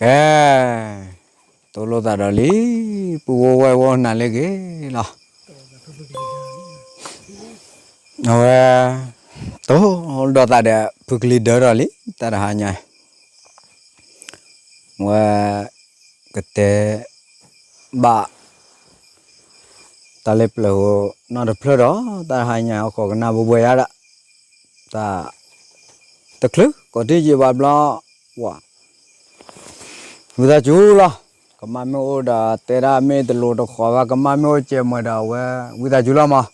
ကဲ, တိလိာ်သးဒီးလံ, ပုၢ်ဝဲၢ်ဝဲအိၣ်နၤလၢအဂ့ၤလီၤ. အဝဲ, တိၢ်ဒီးသးဒီးဖုကလံၤဒၢဒီးလံ, တၢ်တဟါညါ, ဝဲ, ကတဲ, ဘၣ် တၢ်လၢပျၢၤဧိၤနီတဖျၢၣ်ဒီး တၢ်တဟါညါဟီၣ်ခိၣ်ကနၣ်ဘိဘှဲယါဒၣ်, တၢ်, တချုးကိးထံၣ်ယံာ်ဘၣ်ဘျီ, ဝၤ, ဝံသးစူၤလီၤ, ကမၣ်မ့ၢ်အိၣ်ဒီးတဲဒၣ်မ့ၢ်တလိၤတဃီၤဘၣ် ကမၣ်မ့ၢ်အိၣ်ကဲမွဲဒီးအဝဲ, ဝံသးစူၤလီၤမး,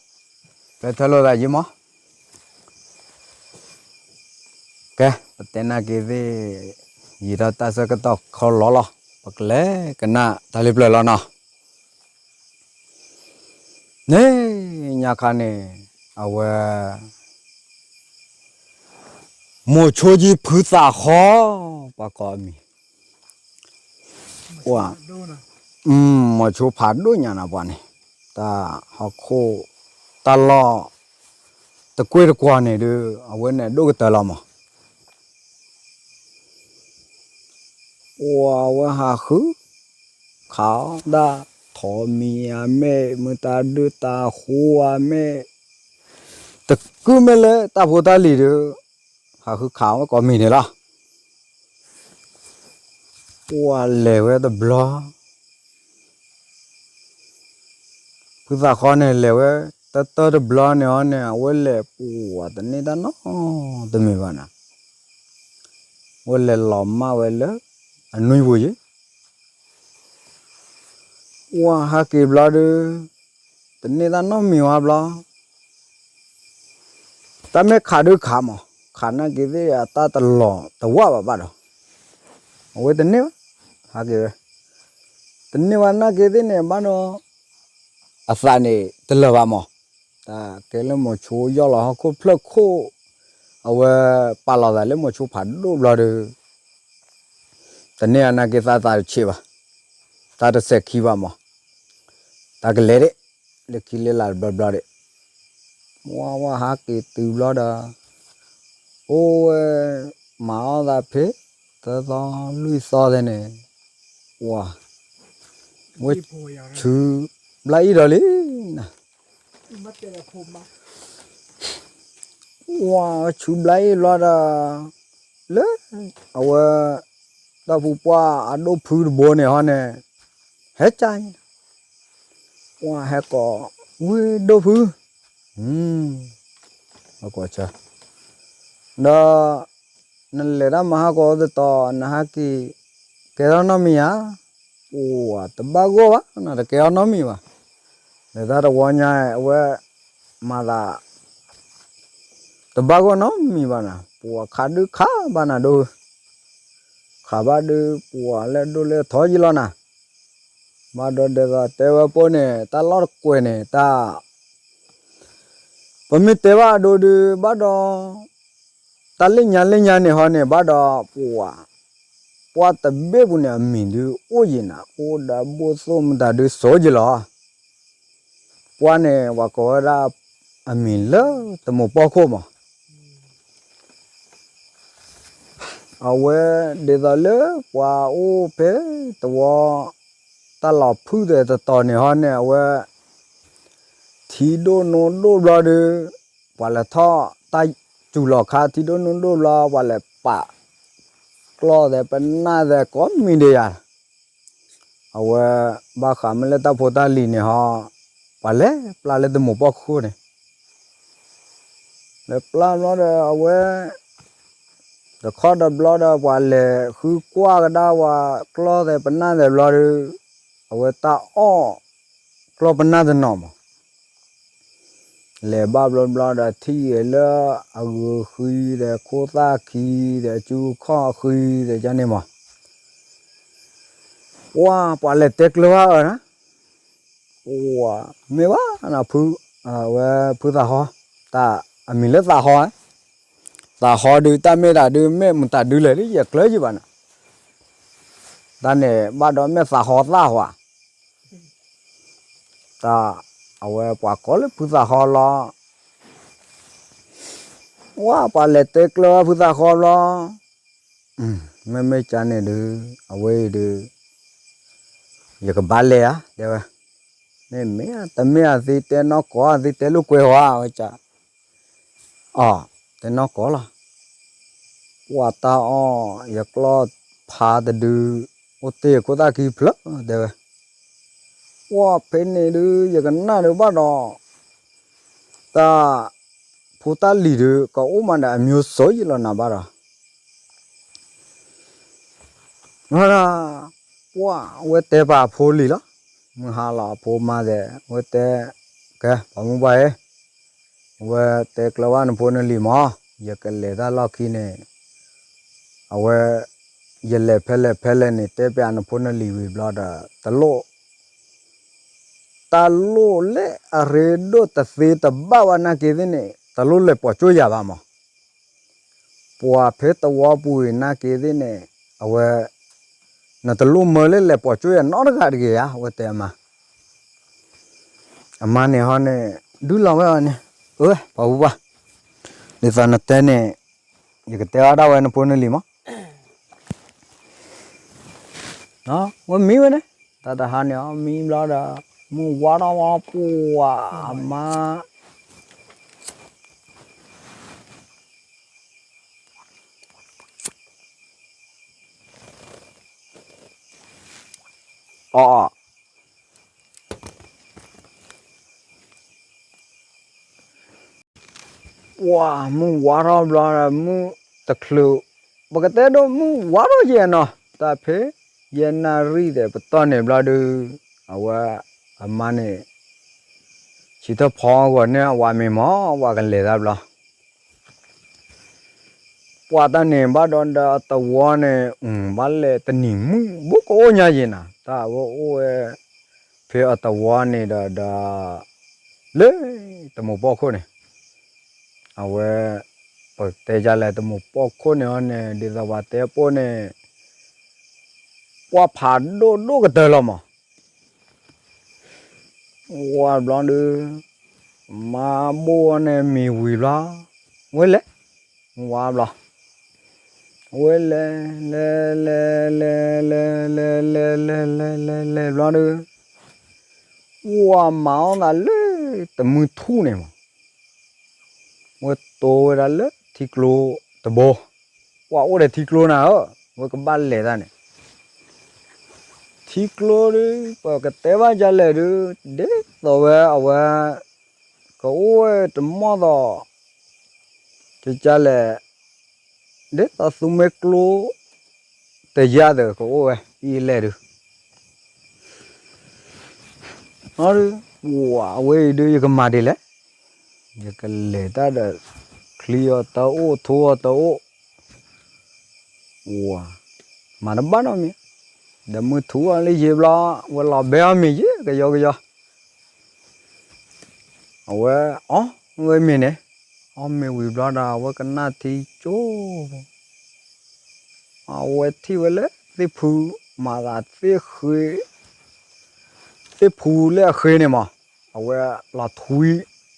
ပျဲထွဲလိာ်သးယံာ်မး ကဲ, ပတဲနာ်က့ၤသ့ၣ်, ယံာ်ထီၣ်တၢ်ဆၢကတီၢ်ခီလီၤလီၤ, ပကလဲၤကနၣ်တၢ်လၢပျၢၤလီၤနီၤ. န့ၣ်, ညါခါန့ၣ်, အဝဲ, မိၤဆိကံဖုသးဃီ, ပှၤကိးအမံၤ, မိၤဆိဖးဒိၣ်ညါနၤပှၤန့ၣ်, တၢ်ဟီၣ်ခိၣ်, တၢ်လီၢ်, တကွ့ၢ်တကွီၢ်န့ၣ်ဒီး အဝဲန့ၣ်ဒိၣ်ကတၢၢ်လီၤမး ပှၤဝဲဟးဃု, ခးအီၣ်ဒၣ်, ထိးမံၤဧါမ့ၢ် မုၢ်တၤဒုတၤဃိဧါမ့ၢ်, တကုၢ်မ့ၢ်လၢတၢ်ဖိတၢ်လံၤဒီး, ဟးဃုခးဝဲကိးမံၤန့ၣ်လီၤ. ပှၤလဲၤဝဲတဘျီ ဖုသးဃီန့ၣ်လဲၤဝဲ, တၢတၢတဘျီန့ၣ်ဟီန့ၣ် အဝဲလဲၤပှၤတန့ၢ်တၢ်နီတမံၤဘၣ်နၤ, အဝဲလဲၤလီၤမၢ်ဝဲလၢ, အနွံပူၤယံၤ, ပှၤဟးက့ၤဘျီဒီး, တန့ၢ်တၢ်နီတမံၤဝဲဘျီ တၢ်မ့ၢ်ခးဒုခးမး, ခးနာ်က့ၤသ့ၣ်အတၢ်တလီၤတဝၢ်ဘၣ်ဘၣ်ဒီး, အဝဲတန့ၢ်ဘၣ်, ဟးက့ၤဝဲ, တန့ၢ်ဘၣ်နာ်က့ၤသ့ၣ်န့ၣ် ဘၣ်ဒီး, အသးန့ၣ်တလၢာ်ဘၣ်မး, တၢ်ကဲလၢမိၤဆိယီၢ်လီၤဟီၣ်ခိၣ်ဖျၢၣ်ခိၣ်, အဝဲပာ်လီၤသးလၢမိၤဆိဖးဒိၣ်ဘျီဒီး တန့ၢ်အနာ်က့ၤသးသးတဆံးဘၣ်, တၢ်တစဲးခံဘၣ်မး, တၢ်ကလဲၤဒၣ်, လၢခံလၢလာ်တဘျီဘျီဒၣ်, ဝါဝါဟးက့ၤတုၤဘျီဒီး, အိၣ်ဝဲ, မၤအီၣ်သးဖဲ, သၢသီလွံၢ်သီသဲန့ၣ်, ဝါ, ဝဲ, ဆူ, ဘျါအံၣ်ဒီးလံ, ဝါဆူဘျါအံၣ်ဘျီဒီး, လၢ, အဝဲ, တၢ်ဖုပှၢ်အဒိၣ်ဖုတဘိန့ၣ်ဟီန့ၣ်, ဟဲကၢ်, ပှၤဟဲကိး, ဝ့ၢ်ဒိၣ်ဖု, ဒီး, နလဲၤတၢ်မၤဟးကိးတတီၤ နဟးက့ၤ, ကဲထီၣ်နီတမံၤဧါ, ပှၤတဘၣ်ဂီၢ်ဘၣ် နတကဲထီၣ်နီတမံၤဘၣ်, လဲၤတၢ်တဝီညါအဝဲ, မၤသး တဘၣ်ဂီၢ်နီတမံၤဘၣ်နၤ ပှၤခးဒုခးဘၣ်နၤဒိ, ခးဘၣ်ဒုပှၤလဲၣ်ဒိၣ်လဲၣ်ထီယံလီၤနၤ, ဘၣ်ဒီးဒ်သိးတဲဝဲပိၢ်န့ၣ် တၢ်လီၢ်တကွဲၤန့ၣ် တၢ် ပမ့ၢ်တဲဘၣ်အဒိဒု ဘၣ်ဒီး, တၢ်လၢညါလၢညါန့ၣ်ဟီန့ၣ် ဘၣ်ဒီးပှၤ, ပှၤတဘ့ၣ်ပူၤန့ၣ် အမံၤဒုအိၣ်ယံၤနၤ အိၣ်ဒီးဘိၣ်သိၣ်မတၤဒုစိၤယံၤလီၤ. ပှၤန့ၣ် ပှၤကိးဝဲဒၣ်အမံၤလၢတမိၤပီၢ်ခိၣ်မး အဝဲဒ်သိးလၢပှၤအိၣ်ဖဲတဝီ, တၢ်လီၤဖုၣ်သဲးတတီၤန့ၣ်ဟီန့ၣ် အဝဲ ထံဒိၣ်နိဒိၣ်ဘျီဒီး, ပှၤလဲၤထီၣ်တၢ်စူၤလီၤခါ ထံဒိၣ်နိဒိၣ်ဘျီ ပှၤလဲၤပာ်ကျီၢ်သဲးပနၢ်သဲး ကိးမံၤဒဲးယၤ, အဝဲဘၣ်ဃးမ့ၢ်လၢတၢ်ဖိတၢ်လံၤန့ၣ်ဟီ, ပှၤလဲၤပျၢ်လၢတမိၤပီၢ်ခိၣ်န့ၣ် လဲၤပျၢ်ဘျီဒီးအဝဲ, တခီတဘျီဒီး ပှၤလဲၤဃုကွၢ်ကဒါဝဲကျီၢ်သဲးပနၢ်သဲးဘျီဒီး, အဝဲတၢ်အီၣ်ကျီၢ်ပနၢ်တနီၤမး, လဲၤဘၣ်ဘျီဘျီဒီးထံၣ်ဂဲၤလၢအဂုၤဃံဒီးခိၣ်သၣ်ခံဒီးအစုခီၣ်ဃံဒီးကန့ၣ်မး ပှၤပှၤလဲၤတဲကျၢၤဘၣ်အၢနၤ, ပှၤမ့ၢ်ဘၣ်နၤဖု, အဝဲဖုသးဟီ, တၢ်အမံၤလၢသးဟီ, သးဟီဒုးတၢ်မ့ၢ်တၢ်ဒုးမ့ၢ်မတၤဒုလဲၣ်ဒ်ယကျၢၤယံၤဘၣ်နၤ, တၢ်န့ၣ်ဘၣ်ဒီးမ့ၢ်သးဟီသၣ်ဟီဧါ တၢ်အဝဲပှၤကိးလၢဖုသးဟီလီၤ. ဝဲပှၤလဲၤတဲကျၢၤဝဲဖုသးဟီလီၤ. မ့မ့ၢ်ကန့ၣ်ဒုး အဝဲအံၤဒုး ယကဘၣ်လဲၤဧါ တဲဝဲ, မ့မ့ၢ်တမ့ၢ်အသ့တဲနီၢ်ကီၢ် အသ့တဲလိာ်ကွဲဝဲ အဝဲက, အီ, တဲနီၢ်ကီၢ်လီၤ. ပှၤတၢ်အီၣ် ယကျီၢ်ဖးတဒု အိၣ်တ့ၢ်ခိၣ်သၣ်ခံဖျၢၣ် တဲဝဲ, ပှၤဖဲန့ၣ်ဒုး ယကနၣ်ဒုးဘၣ်ဒီး တၢ်ဖိတၢ်လံၤဒုး ကအိၣ်မးဒီးအမျိုးစုံယံၤလီၤနၤဘၣ်ဒီး ပှၤအဝဲတဲပာ်အဖိလံၤလီၤ. မုၢ်ဟါလီၤအဖိမါသဲး အဝဲတဲ, ကဲ ပှၤမုၢ်ပှၢ်ဧၢ, အဝဲတဲကျၢၤဘၣ်နဖိနလံၤမး, ယကလဲၤတၢ်လီၢ်ခံန့ၣ်, အဝဲ ယလဲၤဖဲလဲၣ်ဖဲလဲၣ်န့ၣ် တဲပျးနဖိနလံၤဝံၤဘျီဒီး တလိၣ် တၢ်လိၣ်လၢအရ့ဒိၣ်တသ့တဘၣ်ဝဲနာ်က့သ့ၣ်န့ၣ် တလိၣ်လဲၤပိာ်ကၠိယၤဘၣ်မး. ပှၤဖဲသဝီပူၤအံၤနာ်က့သ့ၣ်န့ၣ် အဝဲ နတလိၣ်မၢလၢလဲၤပိာ်ကၠိယၤနီတဂၤတဂ့ၤဧါ အဝဲတဲအမါ, အမါန့ၣ်ဟီန့ၣ် ဒုးလီၤဝဲအီၤန့ၣ်, အၢ ပှၤဝံၤပှၤ, ဒ်သိးနတဲန့ၣ် ယကတဲအီၤဒၣ်ဝဲနဖိနလံၤမး ဝဲမံဝဲန့ၣ်, တၢ်တဟါန့ၣ် မံဘျီဒီး မုၢ်ဝါထီၣ်ဝဲပှၤအမါ အီ ပှၤမုၢ်ဝါထီၣ်ဘျီဒီး မုၢ်တချုး, ပကတဲဒိၣ်မုၢ်ဝါထီၣ်ယဲၢ်နီၤ, တၢ်ဖဲယဲၢ်နၣ်ရံၣ်သဲးပတီၢ်န့ၣ်ဘျီဒုး, အဝဲအမါန့ၣ် ဆံးထၢၣ်ဖီအဂီၢ်န့ၣ် အဝၤမ့ၢ်မီၢ် အဝၤကလဲၤတၢ်ဘျီ ပှၤတၢ်န့ၣ်ဘၣ်ဒီးဒီးအသဝီန့ၣ် ဘၣ်လဲၤတနံၤမုၢ်ဘူးကအိၣ်ညါယံၤနၤ, တၢ်အဝဲအိၣ်ဝဲ ဖဲအသဝီန့ၣ်ဒီးဒီး လၢတမိၤပီၢ်ခိၣ်န့ၣ်, အဝဲ ပတဲယလဲၣ် တမိၤပီၢ်ခိၣ်န့ၣ်အီၤန့ၣ် ဒ်သိးပှၤတဲပိၢ်န့ၣ် ပှၤဖးဒိၣ်ဒိၣ်ကတၢၢ်လီၤမး ဝါဘျီဒုး မါဘိၣ်အီၤန့ၣ်မ့ၢ်ဝံၤဘျီ, ဝဲလဲၤ, ဝါဘျီ, ဝဲလဲၤ လဲၤ လဲၤ လဲၤ လဲၤ လဲၤ လဲၤ လဲၤ လဲၤ လဲၤဘျီဒုး, ဝါမၤအီၣ်သးလၢတမုၢ်ထူၣ်န့ၣ်မး, ဝဲတိၤဝဲဒၣ်လၢထံကျိတဘိ, ပှၤအိၣ်ဒီးထံကျိနၤဧၢ, ဝဲကဘၣ်လဲၤတၢ်န့ၣ် ထံကျိဒုး ပကတဲဘၣ်ယလဲၣ်ဒုး ဒ်သိးဝဲအဝဲ ကအိၣ်ဝဲတမီၢ်သိး ကလဲၣ် ဒ်သိးသူမ့ၢ်ကျိ တယါသ့ၣ်ကအိၣ်ဝဲ အံၤလဲၣ်ဒုး အဝဲအံၤဒုး ယကမၤဒ်လဲၣ်, ယကလဲၤတၢ်ဒီး ချံအီၤတအိၣ် ထိအီၤတအိၣ်, မၤတဘၣ်နီတမံၤ, ဒီးမုၢ်ထူအီၤလၢယံၤဘျီ ဝဲလီၤဘဲအီၣ်မ့ၤယံၤကယီကယီ, အဝဲအီၣ်ဝဲမ့ၤန့ၣ်, အီၣ်မ့ၤဝံၤဘျီဒီး အဝဲကနၣ်ထံကၠိ အဝဲထံၣ်ဝဲလၢသ့ၣ်ဖူ မၤသးသ့ၣ်ဃ့ သ့ၣ်ဖူလၢအဃ့န့ၣ်မး, အဝဲလီၤထွံ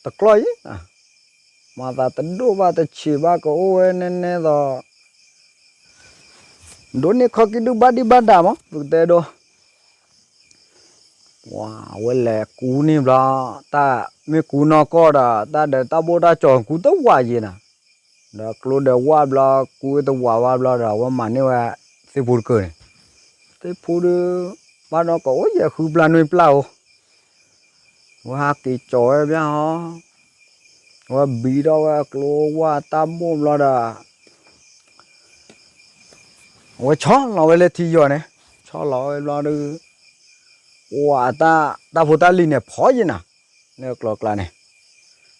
တကျီၢ်အံၤ, မၤသးတဒိၣ်ဘၣ်တဆံးဘၣ် ကအိၣ်ဝဲနဲနဲသိး ဒိးန့ၢ်ခီၣ်ကံၢ်ဒုၣ်ဘၣ်ဒံးဘၣ်ဒၣ်မး ပကတဲဒိး ဝဲလဲၤကူန့ၢ်ဘျီ, တၢ်မ့ၢ်ကူနီၢ်ကီၢ်ဒီး တၢ်ဒီးတၢ်ဘိၣ်တၢ်ကၠီၤကူတဝးယံၤနၤ, ဒီးကျိဒီးဝၢ်ဘျီ ကူတဝးဝါဘျီဒီး အဝဲမၤန့ၢ်ဝဲသ့ၣ်ဖူတကၢၢ်န့ၣ်, သ့ၣ်ဖူဒုး ဘၣ်ဒီးကအိၣ်ယဲၢ်ဃုပျၢ်နွံပျၢ်ဧိၤ ဝဲဟးက့ၤကၠီၤဝဲဘၣ်ဟီ, ဝဲဘံထီၣ်ဝဲအကျိဝၢ်တၢ်ဘိၣ်ဘျီဒီး အဝဲဆီလီၤဝဲလၢထံယီၤန့ၣ်, ဆီလီၤဝဲဘျီဒုး ဝဲတၢ်ဖိတၢ်လံၤန့ၣ်ဖီယံၤနၤ, လၢကျီၤကျါန့ၣ်,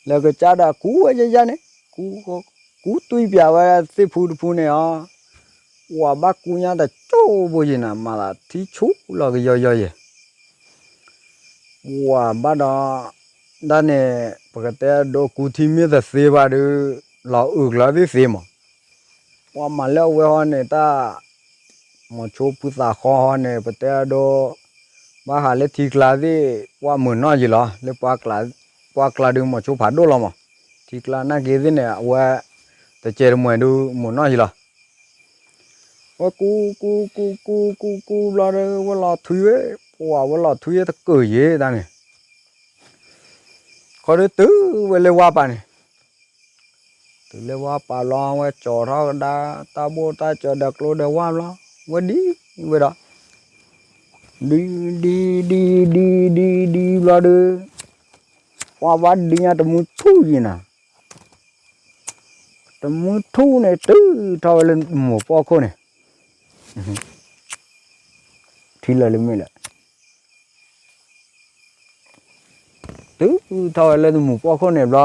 လၢကစၢ်ဒီးကူဝဲယဲယဲန့ၣ်, ကူတွံၢ်ပၠးဝဲသ့ၣ်ဖူတဖူန့ၣ်အီၤ, ဝဲဘၣ်ကူညါတကၠိဘိယံၤနၤ မၤသးထံဆူၣ်လီၤကယီယီယဲ ဝဲဘၣ်ဒီး ဒ်န့ၣ် ပကတဲဒိးကူထံမ့ၢ်တသ့ဘၣ်ဒုး လီၤအုၣ်ကျၢၤသ့ၣ်သ့မး, ပှၤမၤလၢအဝဲဟီန့ၣ် တၢ် မိၤဆိဖုသးဃီဟီန့ၣ် ပတဲဒိး ဘၣ်ဟးလၢထံကျါသ့ၣ် ပှၤမုာ်နီၢ်ယံၤလီၤ လၢ ပှၤကျါဒုးမိၤဆိဖးဒိၣ်လီၤမး, ထံကျါနာ်က့သ့ၣ်န့ၣ် အဝဲ တကဲတမှဲၤဒုးမိာ်နီၢ်ယံၤလီၤ. ဝဲကူ ကူ ကူ ကူ ကူ ကူဘျီဒီး ဝဲလီၤထွံဝဲ, ပှၤဝဲလီၤထွံဝဲတကၢၢ်ယဲတၢ်န့ၣ်, ခီဒီးတုၤဝဲလၢဝါပၤန့ၣ်, တုၤလၢဝါပၤဘျီ ဝဲကၠီၤထီၣ်ကဒါ တၢ်ဘိၣ်တၢ်ကၠီၤဒီးကျိဒီးဝါဘျီ, ဝဲဒံဝဲဒီး, ဒံ ဒံ ဒံ ဒံ ဒံ ဒံဘျီဒီး, ပှၤဘၣ်ဒံညါတမုၢ်ထူၣ်ယံၤနၤ, တမုၢ်ထူၣ်န့ၣ် တုၤထီၣ်ဝဲလၢမိၢ်ပှီၢ်ခိၣ်န့ၣ်, ထံလၢာ်လၢမ့ၢ်လဲၣ်, တုၤထီၣ်ဝဲလၢတမုၢ်ပှီၢ်ခိၣ်န့ၣ်ဘျီ,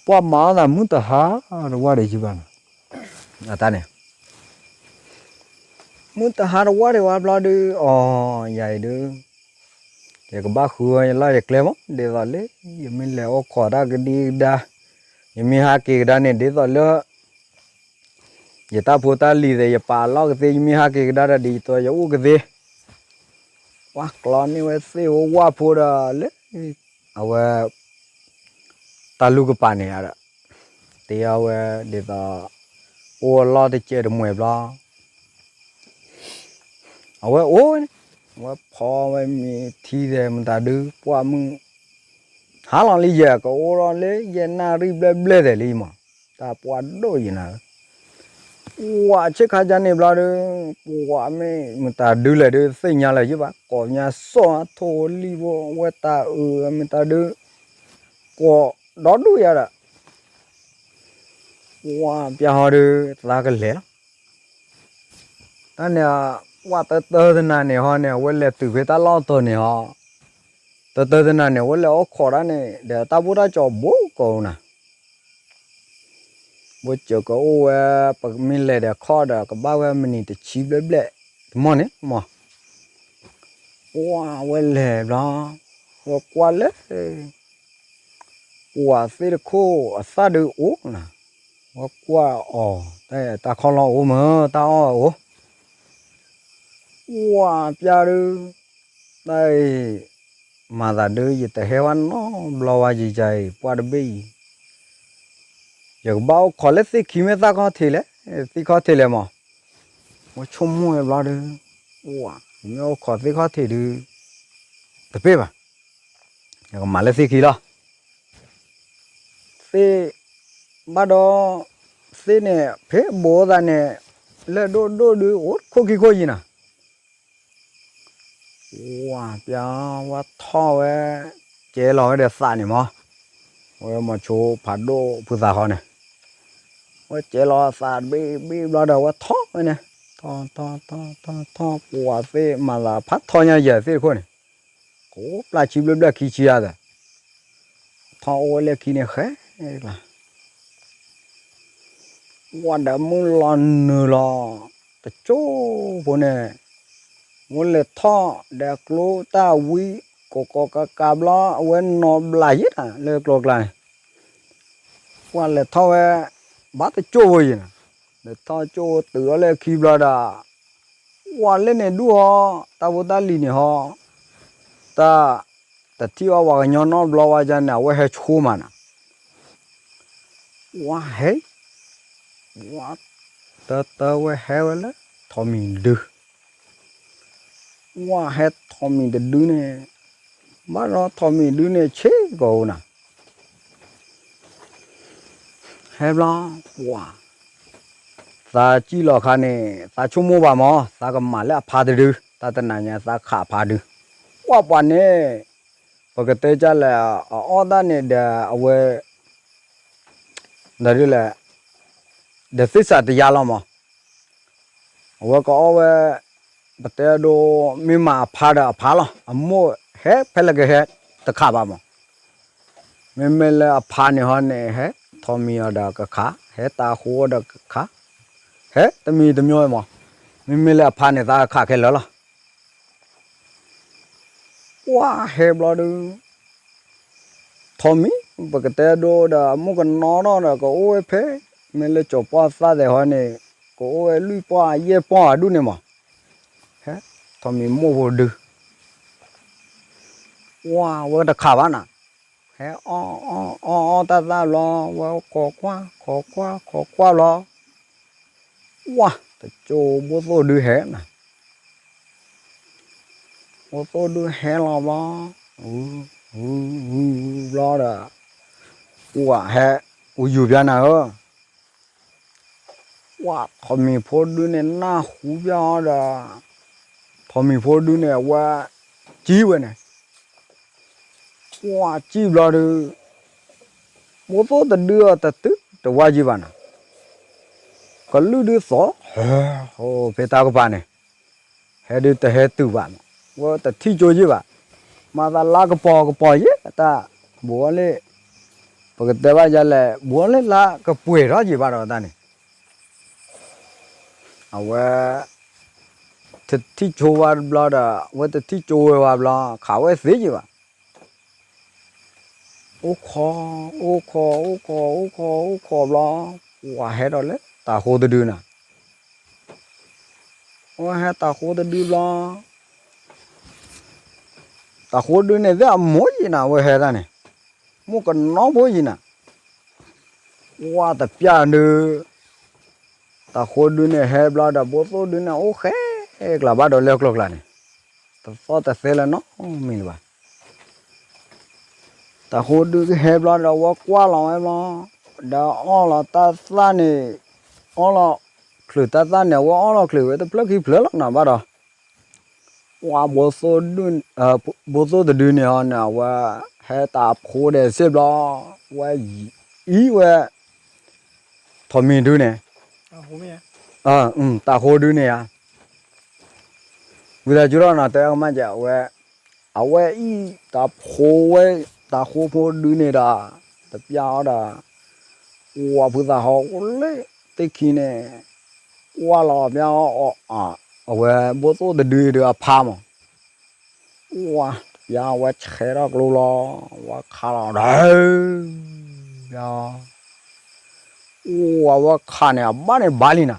ပှၤမၤအီၣ်သးမုၢ်တဟါတဝၢ်ဒီးယဘၣ်နီၤ, အတၢ်န့ၣ်, မုၢ်တဟါတဝၢ်ဒီးဝဲဘျီဒီး အီၤ ယၤအံၤဒီး, ယကဘၣ်ဃုဝဲယလီၢ်ယကျဲမး ဒ်သိးလၢ ယမ့ၢ်လဲၤအိၣ်ခိးတၢ်ကဒံကဒါ, ယမ့ၢ်ဟးက့ၤကဒါန့ၣ် ဒ်သိးလၢ ယတၢ်ဖိတၢ်လံၤသ့ၣ် ယပာ်အလီၢ်ကသ့ ယမ့ၢ်ဟးက့ၤကဒါဒီး ဒ်သိးယအိၣ်ကသ့, ပှၤကျီန့ၢ်ဝဲသ့ၣ်ဧိၤဝၣ်ဖိဒီးလၢ အဝဲ တၢ်လူၢ်ကပၤန့ၣ်ဒီး, တ့အီၤဝဲဒ်သိး အိၣ်အလီၢ်တစဲးတမှဲာ်ဘျီ, အဝဲအိၣ်ဝဲန့ၣ်, အဝဲဖီဝဲမ့ၤထံသဲးမတၤဒု ပှၢ်မုၢ်, ဟါလီၤလံယဲၢ် ကအိၣ်ထီၣ်လၢယဲၢ်နၣ်ရံၣ်ဘျဲၣ်ဘျဲၣ်သဲးလံမး, တၢ်ပှၢ်ဒိၣ်ယံၤနၤဧၢ, ပှၤဆ့ၣ်ခါယါန့ၣ်ဘျီဒီး, ပှၤမ့ၢ်မတၤဒုလဲၣ်ဒီး သ့ၣ်ညါလၢၤယဘၣ် ကိးညါစိၣ်အထိၣ်လံၣ်ဖိ အဝဲတၢ်အုးမတၤဒု, ကိးဒီဒူၣ်ယၤဒီး ပှၤပျၢ်ဟီဒီး သးကလဲၤလီၤ, တၢ်န့ၣ် ပှၤတတၢတနၤန့ၣ်ဟီန့ၣ် အဝဲလဲၤတုၤဖဲတၢ်လီၢ်တီၤန့ၣ်ဟီ, တတၢတနၤန့ၣ် အဝဲလဲၤအိၣ်ခိးတၢ်န့ၣ် ဒီးတၢ်ဘိၣ်တၢ်ကၠီၤဘူးကိးနၤ ဝဲစၢၤကအိၣ်ဝဲ, ပမ့ၢ်လဲၤဒီးခီၣ်ဒီး ကဘၣ်ဝဲမံးနံးတဆံဘျဲၣ်ဘျဲၣ်, တမီၢ်န့ၣ်မီၢ်, ပှၤဝဲလဲၤဘျီ, ဝဲကွၢ်လၢ ပှၤသ့ၣ်တခိၣ်အသၣ်ဒုးအိၣ်နၤ, ဝဲကွၢ်အီၤ, တၢ်ခီၣ်လီၢ်အိၣ်မး တၢ်အီၣ်အိၣ်, ပှၤပျၢ်ဒုး, တၢ်အံၤ မၤသးဒုး ယတဟဲဝဲနီတဘျီဝဲယယၤအံၤ ပှၢ်တဘ့ၣ်အံၤ, ယကဘၣ်အိၣ်ခိးလၢသ့ၣ်ခံမ့ၢ်သၣ်ခီၣ်ထံးလဲၣ်, သ့ၣ်ခီၣ်ထံးလဲၣ်မး, ဝဲဆိကမိၣ်ဝဲဘျီဒုး, ပှၤ ယမ့ၢ်အိၣ်ခိးသ့ၣ်ခီၣ်ထံးဒုး တပ့ၢ်ဘၣ်, ယကမၤလၢသ့ၣ်ခံလီၤ, သ့ၣ်, ဘၣ်ဒီး, သ့ၣ်န့ၣ် ဖဲဘိးသးန့ၣ်, လၢၢ်ဒိၣ်ဒိၣ်ဒုး အိၣ်ခိၣ်ခံခိၣ်ယံၤနၤ ဝဲပျၢ်ဝဲထီၣ်ဝဲ, ကဲလီၤဝဲဒီးသးန့ၣ်မး, ဝဲမၤဆိဖးဒိၣ်ဖုသးဃီန့ၣ်, ဝဲကဲလီၤသးတဘ့ၣ်ဘ့ၣ်ဘျီဒီး ဝဲထီၣ်ဝဲန့ၣ်, ထီၣ်ထီၣ်ထီၣ်ထီၣ်ထီၣ် ပှၤသ့ၣ်မၤသးဖးထီညါယဲၢ်သ့ၣ်တခိၣ်န့ၣ်, ကိးပျၢ်ဆံဘျဲၣ်ဘျဲၣ်ခံဆံယၤသၢ, ထီၣ်အိၣ်ဝဲလၢခံန့ၣ်ဃဲ, ဝဲဒီးမုၢ်လီၤနုာ်လီၤ, တကၠိဖိန့ၣ်, ဝဲလဲၤထီၣ်ဒီးကျိတၢ်ဝံ, ကိးကိးကးကးဘျီ အဝဲနီၢ်ဘျးယဲၢ်တၢ်လၢကျိကျါန့ၣ်, ပှၤလဲၤထီၣ်ဝဲ, ဘၣ်တကၠိဖိယံၤနၤ, လဲၤထီၣ်ကၠိတုၤအီၤလၢခံဘျီဒီး, ပှၤလဲၤန့ၣ်ဒူၣ်ဟီ, တၢ်ဖိတၢ်လံၤန့ၣ်ဟီ, တၢ်, တထံၣ်အီၤပှၤကညီနီတဘျီဝဲဒ်န့ၣ် အဝဲဟဲဆိမးနၤ ဝဲဟဲ, ဝဲ, တၢတၢဝဲဟဲဝဲလၢ, ထိးမံၤတဒု, ဝဲဟဲထိးမံၤတဒုန့ၣ်, ဘၣ်ဒီးထိးမံၤဒုန့ၣ်ဆ့ကီးအိၣ်နၤ, ဟဲဘျီ, ပှၤ, သးစံၣ်လီၤခါန့ၣ် သးဆိကမိၣ်ဘၣ်မး သးကမၤလၢအဖါတဒု, တၢ်တနၤညါသးခးအဖါဒု, ပှၤပှၤန့ၣ်, ပကတဲကလဲၣ် အအီၣ်တၢ်န့ၣ်ဒီးအဝဲ ဒီးဒ်လဲၣ်, ဒီးသ့ၣ်စးတယါလီၤမး, အဝဲကအီၣ်ဝဲ, ပတဲဒိ မ့ၢ်မၤအဖါဒီးအဖါလီၤ အမိၢ်ဟဲဖဲလဲၣ်ကဟဲတခးဘၣ်မး, မ့မ့ၢ်လၢအဖါန့ၣ်ဟီန့ၣ် ဟဲထိးမံၤအီၤဒီးကခး ဟဲတၢ်ဃိဒီးကခး, ဟဲတမံၤတမံၤမး, မ့မ့ၢ်လၢအဖါန့ၣ်သးကခးခဲလၢာ်လီၤ ပှၤဟဲဘျီဒုး, ထိးမံၤ, ပကတဲဒိဒီးအမိၢ်ကနီထီၣ်ဒီးကအိၣ်ဝဲဖဲ, မ့ၢ်လၢကၠီၤပှၢ်သၣ်သဲးဟီန့ၣ်, ကအိၣ်ဝဲလွံၢ်ပီၢ်ယဲၢ်ပီၢ်အဒူၣ်န့ၣ်မး, ဟဲ, ထိးမံၤမိၢ်ဖိဒုး, ပှၤဝဲတခးဘၣ်နၤ, ဟဲအီၣ်အီၣ်အီၣ်အီၣ်တၢ်သၣ်ဘျီ, ဝဲခိးကွၢ် ခိးကွၢ် ခိးကွၢ်ဘျီ, ဝါ, တကၠိဘိၣ်သိၣ်ဒုဟဲနၤ, ဘိၣ်သိၣ်ဒုဟဲလီၤဘျီ, ဘျီဒီး, ဝါဟဲ, အူယူၤပျါနၤဧၢ, ဝါ, ထိးမံၤဖိဒုန့ၣ်နၢ်ဟူပျါအီၤဒီး, ထိးမံၤဖိဒုန့ၣ်အဝဲ, ကံဝဲန့ၣ် ကွၢ်ကံၣ်ဘျီဒုး, ဘိသိၣ်တဒုအီၤတတုၤတဝါယံၤဘၣ်နီၤ, ကလုၢ်ဒုးသီၣ်, ဟဲ, ဖဲတၢ်ကပၤန့ၣ်, ဟဲဒုးတဟဲတုၤဘၣ်နီၤ, ဝဲတထံၣ်ကၠိယံၤဘၣ်, မၤသးလါကပီၤကပီၤယဲၢ်တၢ်, ဘူးအီၤလၢ, ပကတဲဘၣ်ယလဲၣ် ဘူးအီၤလၢလါကပှဲၤထီၣ်ယံၤဘၣ်ဒီးတၢ်န့ၣ်, အဝဲ တထံၣ်ကၠိဝဲဘျီဒီး အဝဲတထံၣ်ကၠိဝဲဝဲဘျီ ခးဝဲသ့ယံၤဘၣ်, အိၣ်ခိး, အိၣ်ခိး အိၣ်ခိး အိၣ်ခိး အိၣ်ခိးဘျီ, ဝါဟဲဒီးလၢတၤဃိတဒုနၤ, ဝဲဟဲတၤဃိတဒုဘျီ, တၤဃိဒုန့ၣ်သ့ၣ်အမိၢ်ယံၤနၤ ဝဲဟဲတၢ်န့ၣ်, မိၢ်ကနီဖိယံၤနၤ, ဝါတပျၢ်ဒုး တၤဃိဒုန့ၣ်ဟဲဘျီဒီး ဘိသိၣ်ဒုန့ၣ်အိၣ်ဃဲကျါဘၣ်ဒီးလၢကျိၤကျါန့ၣ်, တသီၣ်တသဲလၢၤနီတမံၤလၢၤဘၣ်, တၤဃိဒုဟဲဘျီဒီး ဝဲကွၢ်လီၤဝဲဘျီ, ဒီးအီၣ်လီၤတၢ်သၣ်န့ၣ်, အီၣ်လီၤချုးတၢ်သၣ်န့ၣ် အဝဲအီၣ်လီၤချုးဝဲတဖျၢၣ်ခံဖျၢၣ်လီၤနၤဘၣ်ဒီး, ဝါ, ဘိသိၣ်တဒုန့ၣ်အီၤန့ၣ် အဝဲဟဲတၤဖိဒဲးစ့ၢ်ဘျီ, ဝဲအံၤဝဲ ထိးမံၤဒုန့ၣ်, တၤဃိဒုန့ၣ်ဧါ, ဝံသးစူၤထီၣ်နၤ တဲကမၣ်ကဲးဝဲ, အဝဲအံၤတၤဖိဝဲ, တၤဃိဖိဒုန့ၣ်ဒီး, တပျၢ်အီၤဒီး, ဝါ, ဖုသးဟီအိၣ်လၢသ့ၣ်ခံန့ၣ်, ကွၢ်လီၤပျၢ်အီၤ, အဝဲဘိသိၣ်တဒုဒုးအဖါမး, ဝါ, ပျၢ်ဝဲဆဲးထီၣ်ကျိလီၤ, ဝဲခးလီၤဒီး ပျၢ်, ဝါဝဲခးန့ၣ် အဘၣ်န့ၣ်ဘၣ်လံနၤ,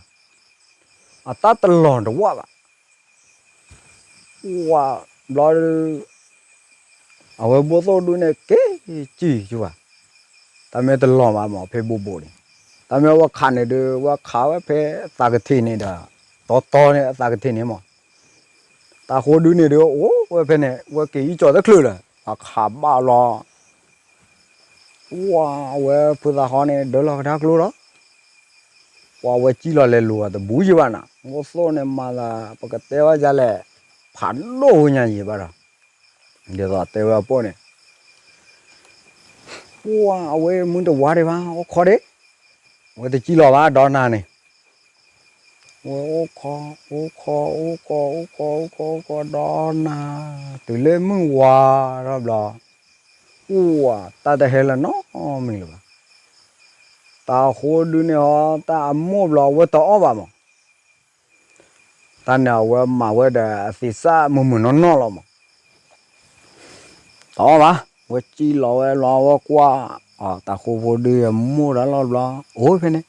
အတၢ်တလီၤတဝၣ်ဘၣ်, ဝါ, ဘျီဒုး အဝဲဘိသိၣ်ဒုန့ၣ်က့ၤကံၣ်ကံၣ်ဘၣ်, တၢ်မ့ၢ်တလီၤဘၣ်မး ဖဲဘိးဘိးန့ၣ်, တၢ်မ့ၢ်ဝဲခးန့ၣ်ဒုး ဝဲခးဝဲဖဲအသးကထံးန့ၣ်ဒီး, တီတီန့ၣ်အသးကထံးန့ၣ်မး, တၤဃိဒုန့ၣ်ဒုး အိၣ်ဝဲဖဲန့ၣ် ဝဲက့ၤအံၤကၠီၤတချုးလၢၤ အခးဘၣ်လီၤ ဝါ, အဝဲဖုသးဃီန့ၣ် ဒၢလီၤကဒါကျိလီၤ. ပှၤဝဲစံၣ်လီၤလဲၤလိၤအတဘူးယံၤဘၣ်နၤ, ဘိသိၣ်န့ၣ်မၤသး ပကတဲဝဲဒ်လဲၣ်, ဖးဒိၣ်ဝဲညါယံၤဘၣ်ဒီး, ဒ်သိးတဲဝဲအပိၢ်န့ၣ်, ပှၤအဝဲမုၢ်တဝါဒံးဘၣ် အိၣ်ခိးဒံး, ဝဲတစံၣ်လီၤဘၣ်ဒီးနၤန့ၣ် ဝဲအိၣ်ခိး, အိၣ်ခိး, အိၣ်ခိး, အိၣ်ခိး, အိၣ်ခိး, အိၣ်ခိးဒီးနၤ, တုၤလၢမုၢ်ဝါထီၣ်ဘျီ, အိၣ်ဝဲတၢ်တဟဲလၢၤနီတမံၤလၢၤဘၣ်. တၤဃိဒုန့ၣ်ဟီ တၢ်အမိၢ်ဘျီ အဝဲတအီၣ်ဘၣ်မး. တၢ်န့ၣ်အဝဲမၤဝဲဒီးအသံးစၢ်မုာ်မုာ်နီၢ်နီၢ်လီၤမး. တအီၣ်ဘၣ်, ဝဲစံၣ်လီၤဝဲလီၤ ဝဲကွၢ်, တၤဃိဖိဒုအမိၢ်တၢ်လီၢ်ဘျီ, အိၣ်ဖဲန့ၣ်,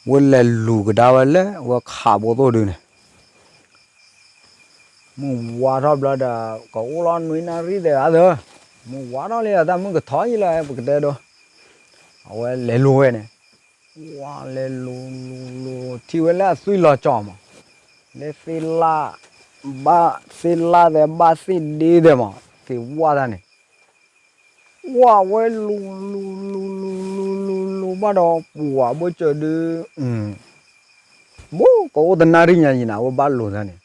ဝဲလဲၤလူၤကဒါဝဲလၢ ဝဲခးဘိသိၣ်ဒုန့ၣ် မုၢ်ဝါထီၣ်ဘျီဒီး ကအိၣ်လီၤနွံနၣ်ရံၣ်သဲးဂၤသၢ, မုၢ်ဝါထီၣ်လံ တၢ်မုၢ်ကထီၣ်ယံၤလီၤ ပကတဲဒိ, အဝဲလဲၤလူၤဝဲန့ၣ်, ဝါလဲၤလူၤလူၤလူၤ ထံၣ်ဝဲလၢအသွံၣ်လီၤကၠီမး, လၢသ့ၣ်လၣ်, ဘၣ်သ့ၣ်လၣ်သဲး ဘၣ်သ့ၣ်ဒ့သဲးမး, က့ၤဝါတၢ်န့ၣ် ဝါဝဲလူၤလူၤလူၤလူၤလူၤလူၤလူၤဘၣ်ဒီး ပှၤဘိၣ်စၢၤဒု, ဘိၣ်ကအိၣ်တနၣ်ရံၣ်ညါယံၤနၤ ဝဲဘၣ်လူၤတၢ်န့ၣ်,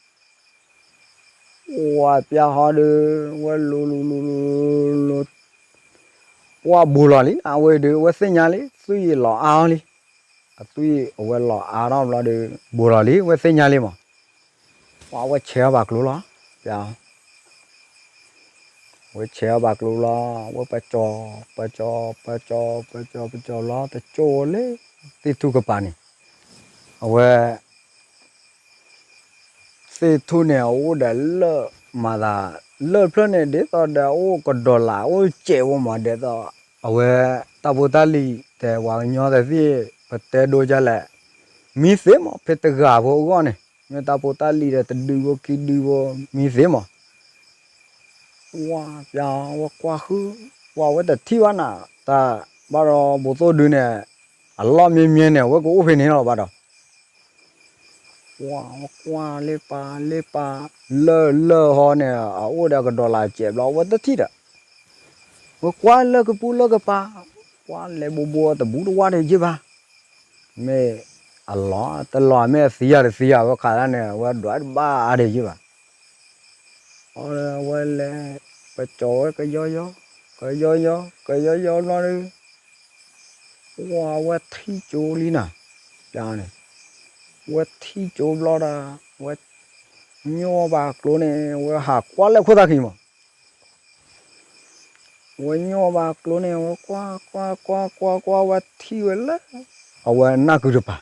ဝါပျၢ်ဟီဒု, ဝဲလူၤလူၤလူၤလူၤလူၤ, ဝါဘူးလီၤလံ အဝဲဒု ဝဲသ့ၣ်ညါလံ သွံၣ်အံၤလီၤအါအီၤလံ, အသွံၣ်အဝဲလီၤအါထီၣ်ဘျီဒီး ဘူးလီၤလံ ဝဲသ့ၣ်ညါလံမး, ဝါဝဲဆဲးအီၤဘၣ်ကျိလီၤ, ပျၢ် ဝဲဆဲးအီၤဘၣ်ကျိလီၤ, ဝဲပကၠီၤ, ပကၠီၤ, ပကၠီၤ, ပကၠီၤ, ပကၠီၤလီၤ တကၠိဝဲလၢ သ့ၣ်ထူၣ်ကပၤန့ၣ်, အဝဲ သ့ၣ်ထူၣ်န့ၣ် အအိၣ်ဒီးလၢၢ်မၤသး, လၢၢ်ဖျၢၣ်န့ၣ် ဒ်သိးဒီးအိၣ်ကဒီးလး အိၣ်စဲးဝဲမး ဒ်သိး အဝဲ တၢ်ဖိတၢ်လံၤ တဲပှၤကညီသ့ၣ် ပတဲဒိကလဲၣ်, မံသ့မး ဖဲတဂၤဖိအဂီၢ်န့ၣ် မ့ၢ်တၢ်ဖိတၢ်လံၤဒီး တဒုဖိခံဒုဖိ မံသ့မး ဝါပျၢ်ဝဲကွၢ်ဃုာ်, ပှၤဝဲတထံၣ်ဘၣ်နၤ, တၢ်ဘၣ်ဒီးဘိသိၣ်ဒုန့ၣ် အလီၢ်မ့ၢ်မ့ၢ်န့ၣ် အဝဲကအိၣ်ဖဲန့ၣ်လီၤဘၣ်ဒီး ပှၤကွၢ်လၢပၤလၢပၤ လၢၢ်လၢၢ်ဟီန့ၣ် အအိၣ်ဒီးကဒီးလၢ်စဲးဘျီ အဝဲတထံၣ်ဒီး ဝဲကွၢ်လၢကပူၤလၢကပၤ, ကွၢ်လဲၤဘိဘိတဘူးတဝါဒီးယ့ၢ်ဘၣ်, မ့ၢ်အလီၤတလီၤ မ့ၢ်အသံယၤတသံယၤ ဝဲခးတၢ်န့ၣ် အဝဲဒွးတဘၣ်အါဒီးယ့ၢ်ဘၣ် အဝဲလဲၤ ပကၠီၤဝဲကယီယီ, ကယီယီ, ကယီယီဘျီဒီး ဝဲထံၣ်ကၠိလံနၤ, န့ၣ်, ဝဲထံၣ်ကၠိဘျီဒီး ဝဲ ညိၣ်ဘၣ်ကျိန့ၣ် ဝဲဟးကွၢ်လၢခိၣ်သၣ်ခံမး, ဝဲညိၣ်ဘၣ်ကျိန့ၣ် ဝဲကွၢ်ကွၢ်ကွၢ်ကွၢ်ကွၢ် ဝဲထံၣ်ဝဲလၢ အဝဲနၢ်ကုတပၤ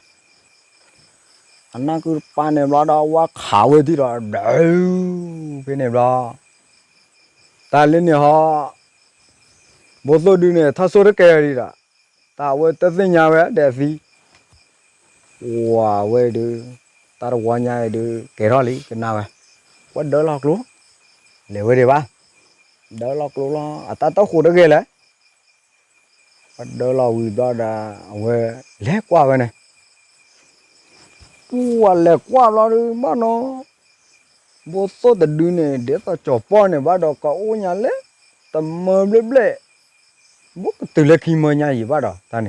အနၢ်ကုတပၤန့ၣ်ဘျီဒီး ဝဲခးဝဲဒံးဒီး ဒုး ဖဲန့ၣ်ဘျီ တၢ်လၢန့ၣ်ဟီ ဘိသိၣ်ဒုန့ၣ် ထီၣ်ဆိတကဲဒံးဒီး တၢ်အဝဲတသ့ၣ်ညါဝဲဒီးအသံ ဝဲဒုး တၢ်တဝီညါအံၤဒုး ကဲထီၣ်လံ ကနၣ်ဝဲ ဝဲဒၢလီၤကျိ လဲၤဝဲဒံးဘၣ် ဒၢလီၤကျိလီၤ အတၢ်တဃိးတဂ့ၤလဲၣ် ပှၤဒၢလီၤဝံၤဘျီဒီး အဝဲလဲၤကွၢ်ဝဲန့ၣ်, ပှၤလဲၤကွၢ်ဘျီဒုးဘၣ်နီၤ, ဘိသိၣ်တဒုန့ၣ် ဒ်သိးကၠီၤပီၢ်န့ၣ်ဘၣ်ဒီး ကအိၣ်ညါလၢ တမၢဘျဲၣ်ဘျဲၣ်, ဘူးကတုၤလၢခံမၢညါယံၤဘၣ်ဒီး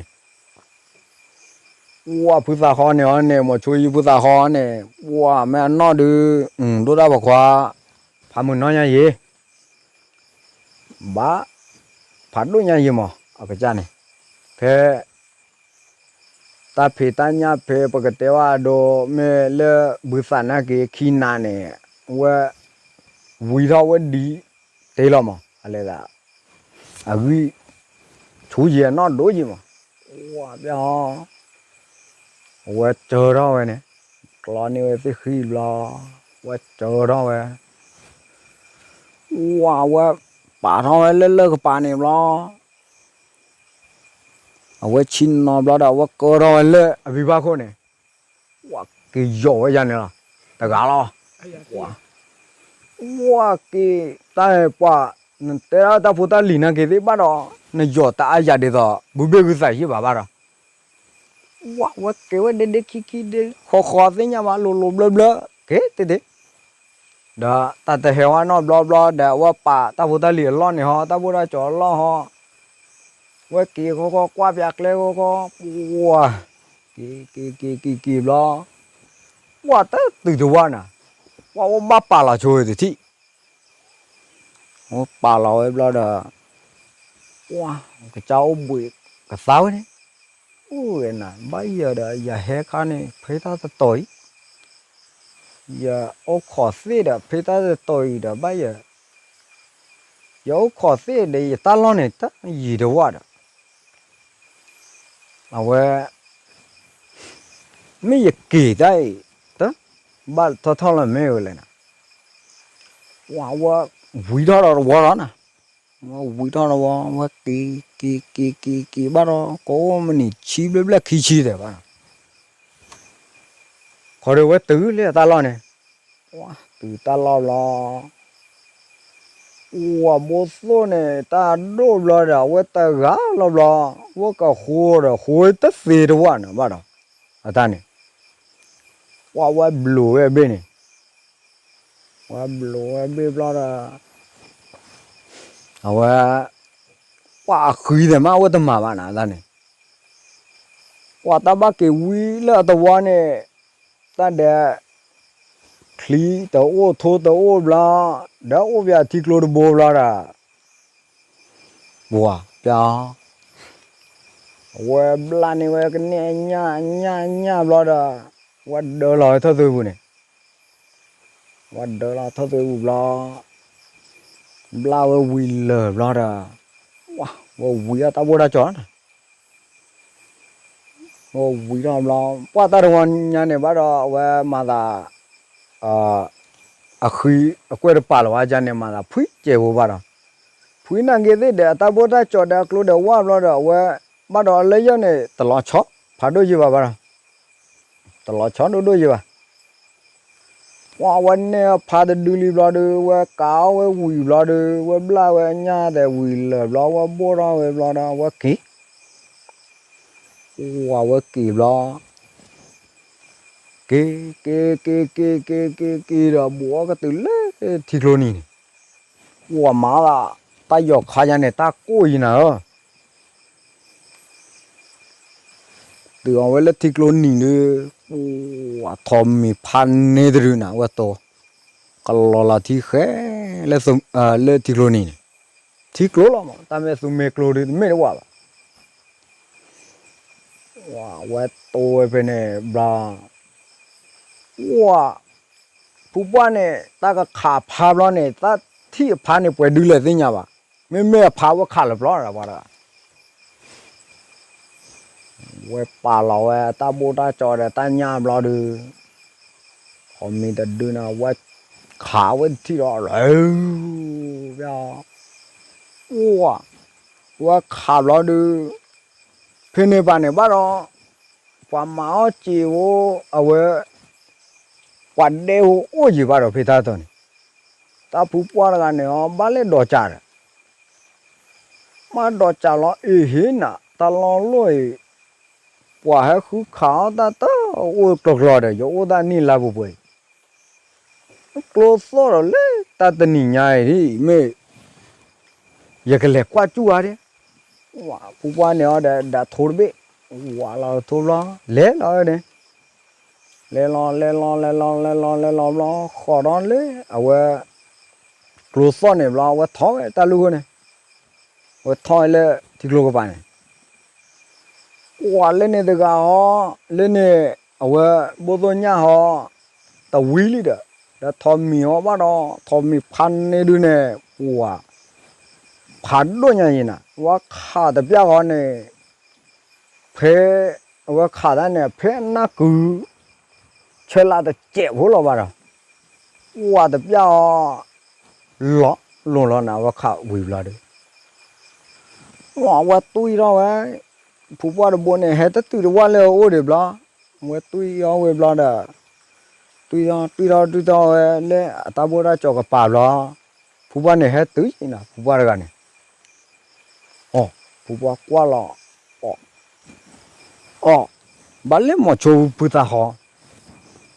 တၢ်န့ၣ် ပှၤဖုသးဃီန့ၣ်အီၤန့ၣ် မိၤဆိယံဖုသးဃီန့ၣ် ပှၤမ့ၢ်အနီၢ်ဒုး ဒိၣ်တၢ်ပိာ်ခွါ ဖးမုၢ်နီၢ်ညါယံၤ ဘၣ် ဖးဒိၣ်ညါယံၤမး အကစၢ်န့ၣ် ဖဲ တၢ်ဖံးတၢ်ညၣ်ဖဲပကတဲဘၣ်အဒိ မ့ၢ်လၢဘုသးနာ်က့ခံနၤန့ၣ် ဝဲ ဝံထီၣ်ဝဲဒံးတ့ၢ်လီၤမး အလဲၤသး အဂံၢ် ဆူယံၤအနီၢ်ဒိၣ်ယံၤမး ဝဲပျၢ်အီၤ အဝဲစၢထီၣ်ဝဲန့ၣ် ကျီန့ၢ်ဝဲသ့ၣ်ဃံဘျီ ဝဲစၢထီၣ်ဝဲ ဝဲ ဝဲပာ်ထီၣ်ဝဲလၢလၢၢ်ကပၤန့ၣ်ဘျီ အဝဲဆံနီၤဘျီဒီး အဝဲကၢထီၣ်ဝဲလၢအဘံဘၣ်ခိၣ်န့ၣ် ဝဲက့ၤယီၤဝဲယၤန့ၣ်လီၤ တဂၤလီၤ ဝဲက့ၤ တၢ်ပှၤ နတဲဒၣ်တၢ်ဖိတၢ်လံၤနာ်က့သ့ၣ်ဘၣ်ဒီး နယီၤတအါယၤဒ်သိး ဘုဘ့ၣ်ဂုၢ်သးယ့ၢ်ဘၣ်ဘၣ်ဒီး ဝဲက့ၤဝဲဒ့ဒ့ခံခံဒ့ ဃီဃီသ့ၣ်ညါဘၣ် လိၤလိၤဘျၢဘျၢ က့ၤတ့တ့ ဒီးတၢ်တဟဲဝဲနီတဘျီဘျီဒီး အဝဲပာ်တၢ်ဖိတၢ်လံၤအလီၢ်န့ၣ်ဟီ တၢ်ဘိၣ်တၢ်ကၠီၤအလီၢ်ဟီ ဝဲက့ၤဃီဃီကွၢ်ပၠးကျဲဃီဃီ ပှၤ က့ၤက့ၤက့ၤက့ၤက့ၤဘျီ ပှၤတတုၤတဝၢ်နၤ ပှၤအိၣ်ဘၣ်ပာ်လီၤဆိဝဲတထံၣ် အိၣ်ပာ်လီၤဝဲဘျီဒီး ပှၤ ကစၢ်အိၣ်ဘှံးကသါဝဲန့ၣ် အိၣ်ဝဲနၤ ဘၣ်ယၤဒီး ယဟဲခါန့ၣ် ဖဲတၢ်တတီၤအံၤ ယအိၣ်ခိးသ့ၣ်ဒီး ဖဲတၢ်တတီၤအံၤဒီး ဘၣ်ယၤ ယအိၣ်ခိးသ့ၣ်ဒီး ယတၢ်လီၢ်န့ၣ် တယံၤတဝၢ်ဒီး အဝဲ မ့ၢ်ယက့ၤတၢ်အံၤ တဘၣ်ထီၣ်ထီၣ်လၢမ့ၢ်ဝဲလဲၣ်နၤ ပှၤဝဲ ဝံထီၣ်ဒီးတဝီလီၤနၤ ဝဲဝံထီၣ်တဝီ ဝဲက့ၤ က့ၤက့ၤက့ၤက့ၤဘၣ်ဒီး ကအိၣ်မနံၤဆံဘျဲၣ်ဘျဲၣ်ခံဆံဒီးဘၣ် ခီဒီးဝဲတုၤလၢအတၢ်လီၢ်န့ၣ် တုၤတၢ်လီၢ်ဘျီ ဝဲဘိသိၣ်န့ၣ် တၢ်ဒိၣ်ဘျီဒီး အဝဲတဂၤလီၤဘျီ ဝဲကဃိဒီး ဃိတသ့တဝၢ်န့ၣ်ဘၣ်ဒီး အတၢ်န့ၣ် ပှၤဝဲဘျုးဝဲအဘ့ၣ်န့ၣ် ဝဲဘျုးဝဲအဘ့ၣ်ဘျီဒီး အဝဲ ပှၤအဃံသ့ၣ်မး အဝဲတမၤဘၣ်နၤတၢ်န့ၣ် ပှၤတၢ်ဘၣ်က့ၤဝံလၢအတဝီန့ၣ် တၢ်ဒဲး ချံတအိၣ်ထိတအိၣ်ဘျီ ဒီးအိၣ်ပၠးထံကျိတဘိဘျီဒီး ပှၤပျၢ် အဝဲဘျၣ်န့ၢ်ဝဲကန့ၢ်အညၣ်အညၣ်အညၣ်ဘျီဒီး ဝဲဒၢလီၤဝဲထီၣ်သွဲပူၤန့ၣ် ဝဲဒၢလီၤထီၣ်သွဲပူၤဘျီ ဘျၣ်ဝဲဝံၤလၢာ်ဘျီဒီး ဝဲဝံၤအတၢ်ဘိၣ်တၢ်ကၠီၤန့ၣ် ဝဲဝံၤထီၣ်ဘျီ ပှၤတၢ်တဝီညါန့ၣ်ဘၣ်ဒီး အဝဲမၤသး အဃံအကွဲၢ်တပာ်လီၤဝဲဒ်န့ၣ် မၤသးဖှံကဲးဖိဘၣ်ဒီး ဖှံနာ်က့သ့ၣ်ဒီး အတၢ်ဘိၣ်တၢ်ကၠီၤဒီးအကျိဒီးဝၢ်ဘျီဒီး အဝဲ ဘၣ်ဒီးအလၢယီၢ်န့ၣ် တလီၤဆီဖးဒိၣ်ယံၤဘၣ်ဘၣ်ဒီး တလီၤဆီဒိၣ်ဒိၣ်ယံၤဘၣ် ဝဲန့ၣ်ဖးတဒုလံဘျီဒီး ဝဲကးအီၣ်ဝဲဝံၤဘျီဒီး ဝဲဘျၣ်ဝဲအညၣ်သဲးဝံၤလၢာ်ဘျီ ဝဲဘိၣ်ထီၣ်ဝဲဘျီဒီး ဝဲက့ၤ ဝဲက့ၤဘျီ က့ၤ က့ၤ က့ၤ က့ၤ က့ၤ က့ၤ က့ၤဒီး ဘူးအီၣ်ကတုၤလၢထံကျိနံၤန့ၣ် ဝဲမၤသး တၢ်ယီၤခါယါန့ၣ် တၢ်ကိၢ်ယံၤနၤဧၢ တုၤအီၤဝဲလၢထံကျိနံၤဒီး ထိးမံၤဖးန့ၢ်တဒုနၤ ဝဲတိၤ ကလီၤလီၤထံဃဲ လၢထံကျိနံၤန့ၣ် ထံကျိလီၤမး တၢ်မ့ၢ်သူမ့ၢ်ကျိဒီး တမ့ၢ်တဝၣ်ဘၣ် ဝဲတိၤဝဲဖဲန့ၣ်ဘျီ ဝဲ ဖုပှၢ်န့ၣ် တၢ်ကခးဖးဘျီန့ၣ် တၢ်ထံၣ်အဖါန့ၣ် ပှဲၤဒုလဲၣ်သ့ၣ်ညါဘၣ်. မ့မ့ၢ်အဖါဝဲခးလၢပျီဒီး ပှၤတဂၤ ဝဲပာ်လီၤဝဲတၢ်ဘိၣ်တၢ်ကၠီဒီးတၢ်ညၣ်ဘျီဒီး ထိးမံၤတဒုန့ၣ် ဝဲခးဝဲတထံၣ်ဒီး အိၣ် ဝဲခးဘျီဒီး ဖဲန့ၣ်ဘၣ်န့ၣ် ဘၣ်ဒီး ပှၤမၤအီၣ်စ့ဖိ အဝဲ ပှၤဒဲဖိအိၣ်ယံၤဘၣ်ဒီး ဖဲတၢ်တီၤန့ၣ် တၢ်ဖုပှၢ်တဂၤန့ၣ်အီၤ ဘၣ်လဲၣ်ဒီးကးဒီး မ့ၢ်ဒီးကးလီၤ အ့ၣ်ဟ့နၤ တၢ်လီၢ်လိၣ်အံၤ ပှၤဟဲဃုခးအီၣ်တၢ်တအိၣ်ကျီကျီဒီး ယအိၣ်တၢ်နံၣ်လါပှဲၤပှဲၤအံၤ ကျိသီၣ်ဒီးလၢတၢ်တနံၤညါအံၤ မ့ၢ် ယကလဲၤကွၢ်စူၣ်ဧါဒ့ၣ် ဖုပှၢ်န့ၣ်အီၤဒီး ဒးထိတဘ့ၣ် ဝးလီၤထိဘျီ လဲၤလီၤန့ၣ် လဲၤလီၤ လဲၤလီၤ လဲၤလီၤ လဲၤလီၤ လဲၤလီၤဘျီ ဃီၤဒီးလၢအဝဲ ကျိသီၣ်န့ၣ်ဘျီ အဝဲထီၣ်ဝဲတၢ်လူၢ်ခိၣ်န့ၣ် အဝဲထီၣ်ဝဲလၢထံကျိကပၤန့ၣ် ဝးလၢန့ၣ်တဂၤဟီ လၢန့ၣ် အဝဲဘိၣ်သိၣ်ညၣ်ဟီ တဝံၤလံဒီး ဒီးထိးမံၤဟီဘၣ်ဒီး ထိးမံၤဖးန့ၢ်ဒုန့ၣ် ပှၤ ဖးဒိၣ်ညါအံၤနၤ ဝဲခးတပျၢ်ဃီန့ၣ် ဖဲ အဝဲခးတၢ်န့ၣ် ဖဲအနၢ်ကု ဆဲးလးတစဲးဖိလီၤဘၣ်ဒီး ဝးတပျၢ်အီၤ လီၤလိၤလီၤနၤ အဝဲခးဝံၤဘျီဒီး ဝဲတွံၢ်ထီၣ်ဝဲ ဖုပှၢ်တဘိန့ၣ် ဟဲတတုၤတဝၢ်လၢအအိၣ်ဒံးဘျီ ဝဲတွံၢ်ထီၣ်ဝံၤဘျီဒီး တွံၢ်ထီၣ်တွံၢ်ထီၣ်တွံၢ်ထီၣ်ဝဲလၢအတၢ်ဘိၣ်တၢ်ကၠီၤကပၤဘျီ ဖုပှၢ်န့ၣ်ဟဲတုၤနၤ ဖုပှၢ်တဂၤန့ၣ် အီၤ ဖုပှၢ်ကွၢ်လီၤ အီၤ အီၤ ဘၣ်လၢမိၤဆိဖုသးဃီ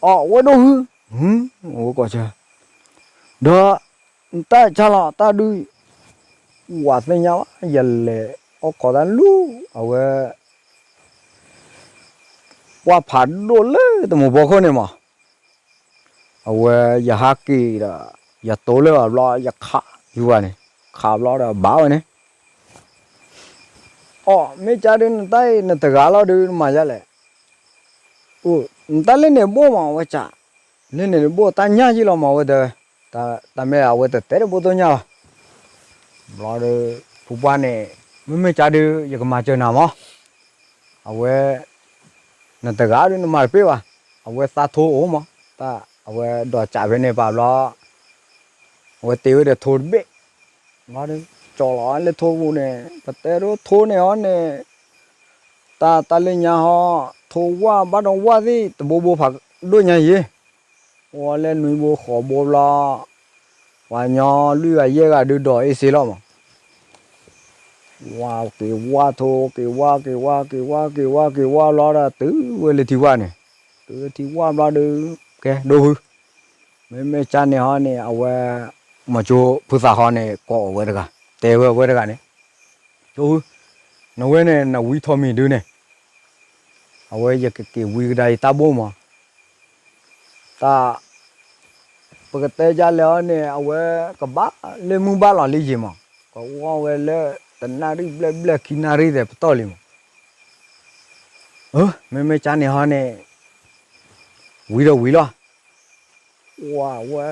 အီၤ ဝဲဒိၣ်ဟု ဝဲကိးဆၢ ဒီး တၢ်ဆါလီၤတၢ်ဒုး ဝးသ့ၣ်ညါဘၣ် ယလဲၤအီၣ်ခိးတၢ်လူၤ အဝဲ ပှၢ်ဖးဒိၣ်လၢတမူၤဘီခိၣ်န့ၣ်မး အဝဲယဟးက့ၤဒီး ယတိၤလၢအဘျီ ယခးယူၤဘၣ်န့ၣ် ခးဘျီဒီးဘၣ်ဝဲန့ၣ် အီၤ မ့ၢ်ကါဒုး နတၢ်အံၤနတဂၤလီၤဒုး နမၤယါလဲၣ် အိၣ် နတၢ်လၢန့ၣ်ဘိၣ်မး အဝဲကး လၢန့ၣ်တဘိၣ်တၢ်ညၣ်ယံလီၤမး အဝဲတ တၢ်မ့ၢ်အဝဲတတဲတဘိၣ်သိၣ်ညၣ်ဘၣ် ဘျီဒီး ဖုပှၢ်န့ၣ် မ့မ့ၢ်ကါဒုး ယကမၤစၢၤနၤမး အဝဲ နတဂၤဒုးနမၤတပ့ၢ်ဘၣ် အဝဲသးထိအိၣ်မး တၢ်အဝဲဒီးကးဖဲန့ၣ်ပာ်ဘျီ အဝဲတ့ဝဲဒီးထိတဘ့ၣ် ဘျီဒီး ကၠီလီၤလၢထိပူၤန့ၣ် ပတဲဒိထိန့ၣ်အီၤန့ၣ် တၢ်တၢ်လၢညါဟီ ထိဝၢ်ဘၣ်ဒီးဝၢ်သ့ၣ်တဘိဘိဖးဒိၣ်ညါယံၤ အိၣ်လၢနွံဘိဃိးဘိဘျီ ပှၤညီလွံၢ်ဂၤယဲၢ်ဂၤဒုးဒီးအ့ၣ်စ့လီၤမး ဝၢ်က့ၤဝၢ်ထိ က့ၤဝၢ် က့ၤဝၢ် က့ၤဝၢ် က့ၤဝၢ် က့ၤဝၢ်ဘျီဒီး တုၤဝဲလၢထံဝၢ်န့ၣ် တုၤလၢထံဝၢ်ဘျီဒီး ကဲဒိၣ်ဖု မ့မ့ၢ်ကါန့ၣ်ဟီန့ၣ် အဝဲ မိၤဆိဖုသးဃီန့ၣ် ကိးအဝဲတဂၤ တဲဝဲအဝဲတဂၤန့ၣ် ဒိၣ်ဖု နဝဲန့ၣ် နဝံထိးမံၤဒုန့ၣ် အဝဲယကက့ၤဝံကဒါယတၢ်ဘိၣ်မး တၢ် ပကတဲယါလဲၣ်အီၤန့ၣ် အဝဲကဘၣ်လၢမုၢ်ဘၣ်လီၤလံယံၤမး ကအီၣ်ဝဲလၢ တနၣ်ရံၣ်ဘျဲၣ်ဘျဲၣ်ခံနၣ်ရံၣ်သဲးပတီၢ်လံမး မ့မ့ၢ်ကါန့ၣ်ဟီန့ၣ် ဝံဒီးဝံၤလီၤ ဝဲ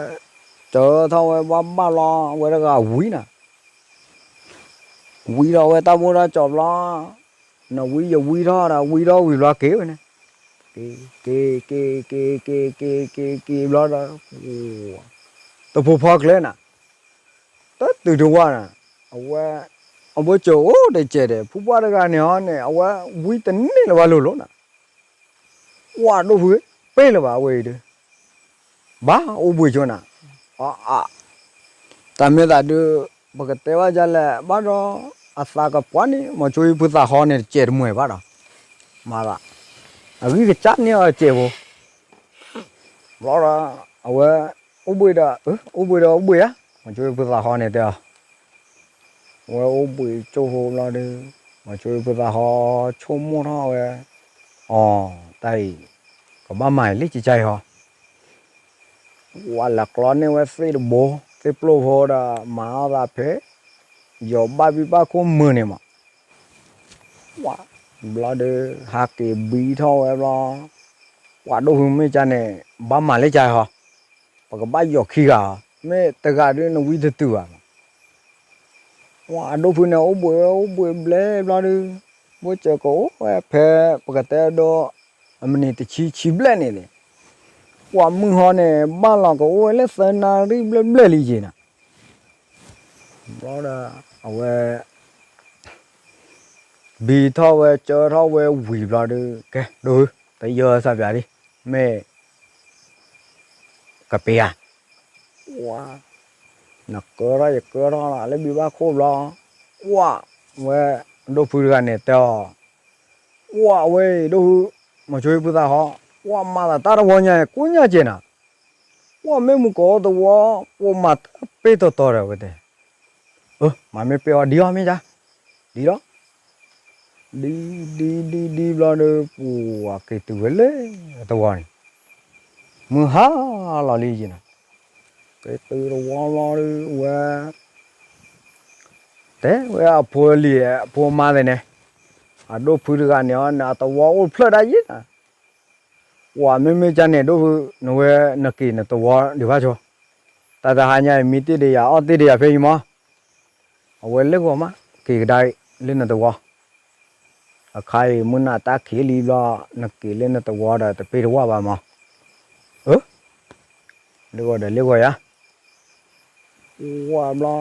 စၢထီၣ်ဝဲဘၣ်ဘၣ်လီၤ အဝဲတဂၤဝံနၤ ဝံထီၣ်ဝဲတၢ်ဘိၣ်တၢ်ကၠီဘျီ နဝံယဝံထီၣ်ဒီး ဝံထီၣ်ဝံၤဘျီက့ၤဝဲန့ၣ် က့ၤ က့ၤ က့ၤ က့ၤ က့ၤ က့ၤ က့ၤ က့ၤဘျီဒီး တဖိဖီကျဲနၤ တတုၤတဝၢ်နၤ အဝဲ အဘိစၢၤအိၣ်တစဲးဒီး ဖုပှၢ်တဂၤန့ၣ်ဟီန့ၣ် အဝဲဝံတန့ၢ်လၢၤဘၣ်လိၤလိၤနၤ ဝၢ်ဒိၣ်ဖု ပ့ၢ်လၢၤဘၣ်အဝဲအံၤဒီး ဘၣ်အိၣ်ဘှံးကၠိနၤ, အ တၢ်မ့ၢ်သးဒုး ပကတဲဘၣ်ဒ်လဲၣ် ဘၣ်ဒီး အသးကပှၢ်န့ၣ် မီၤကၠိဖုသးဟီန့ၣ် တစဲးတမှဲၤဘၣ်ဒီး, မၤသး အဂံၢ်ကစၢ်န့ၢ်အီၤတစဲးဖိ, ဘျီဒီး အဝဲ အိၣ်ဘှံးဒီး အိၣ်ဘှံးဒီးအိၣ်ဘှံးဧါ, မီၤကၠိဖုသးဟီန့ၣ်တဲအီၤ ဝဲအိၣ်ဘှံးကၠိဖိဘျီဒီး မီၤကၠိဖုသးဟီဆိကမိၣ်ထီၣ်ဝဲ, အီ တၢ်အံၤ ကဘၣ်မၤအံၤလံကကါအံၤဟီ, ဝဲလဲၤကျီန့ၢ်ဝဲသ့ၣ်တဘိ သ့ၣ်ပျိၢ်ဖိဒီး မၤအီၣ်သးဖဲ ယီၤဘၣ်ဘံၣ်ဘၣ်ခိၣ်မုာ်န့ၣ်မး, ဘျီဒီး ဟးက့ၤဘံထီၣ်ဝဲဘျီ, ပှၤဒိၣ်ဖုမ့ၢ်ကါန့ၣ် ဘၣ်မၤလံကါအံၤဟီ, ပကဘၣ်ယီၤခံဂၤဟီ, မ့ၢ်တဂၤဒုးနဝံတတုၤဘၣ်မး ပှၤအဒိၣ်ဖုန့ၣ် အိၣ်ဘှံးဝဲအိၣ်ဘှံးဘျဲၣ်ဘျီဒီး, ဘိစၢၤကအိၣ်ဝဲဖဲ ပကတဲဒိ အမံးနံးတဆံဆံဘျဲၣ်န့ၣ်န့ၣ်, ပှၤမုၢ်ဟီန့ၣ် ဘၣ်လီၤကအိၣ်ဝဲလၢသၢနၣ်ရံၣ်ဘျဲၣ်ဘျဲၣ်လံက့ၤနၤ, ဘျီဒီး အဝဲ ဘံထီၣ်ဝဲကၢထီၣ်ဝဲဝံၤဘျီဒီး ကဲ ဒိၣ်ဖု တယၢၤစၢ်ပၠးလံ, မ့ၢ် ကပ့ၤဧါ, နကၢထီၣ်ယကၢထီၣ်လီၤလၢဘံဘၣ်ခိၣ်ဘျီ, ဝဲ ဒိၣ်ဖုတဂၤန့ၣ်တဲအီၤ, ဝဲ ဒိၣ်ဖု မီၤကၠိဖုသးဟီ, ဝဲမၤသးတၢ်တဝီညါ ကိးညါကဲနၤ, ဝဲမ့ၢ်မုၢ်ကီးတဝီ, ပှၤမၤတၢ်ပ့ၢ်တီၤတီၤဒီးဝဲတဲ, အၢ မၤမ့ၢ်ပ့ၢ်အီၤဒ်အီၤမ့ၢ်ယါ, ဒ်လီၤ ဒ်ဒ်ဒ်ဒ်ဘျီဒီး ပှၤက့ၤတုၤဝဲလၢတဝီန့ၣ်, မုၢ်ဟါလီၤလံယဲနၤ, က့ၤတုၤတဝီဘျီဒီးဝဲ တဲဝဲအဖိအလံၤအဖိအမါသ့ၣ်န့ၣ်, အဒိၣ်ဖုတဂၤန့ၣ်အီၤန့ၣ် အတဝီအိၣ်ဖျၢၣ်ဒၣ်ယဲနၤ, ပှၤမ့မ့ၢ်ကါန့ၣ် ဒိၣ်ဖု နဝဲနက့ၤနတဝီဒံးဘၣ်ဆိ, တၢ်တဟါညါအံၤ မံတ့ၢ်ဒီးယၤ အီၣ်တ့ၢ်ဒီးယၤဖဲအံၤမး, အဝဲလၢဂီၤမး က့ၤကဒါလၢနတဝီ, အခါအံၤ မုၢ်နၤတၢ်ခံးလံဘျီ နက့ၤလၢနတဝီဒီးတပ့ၢ်တဝၢ်ဘၣ်မး, အၢ လၢဂီၤဒီးလၢဂီၤယါ, ဝဲဘျီ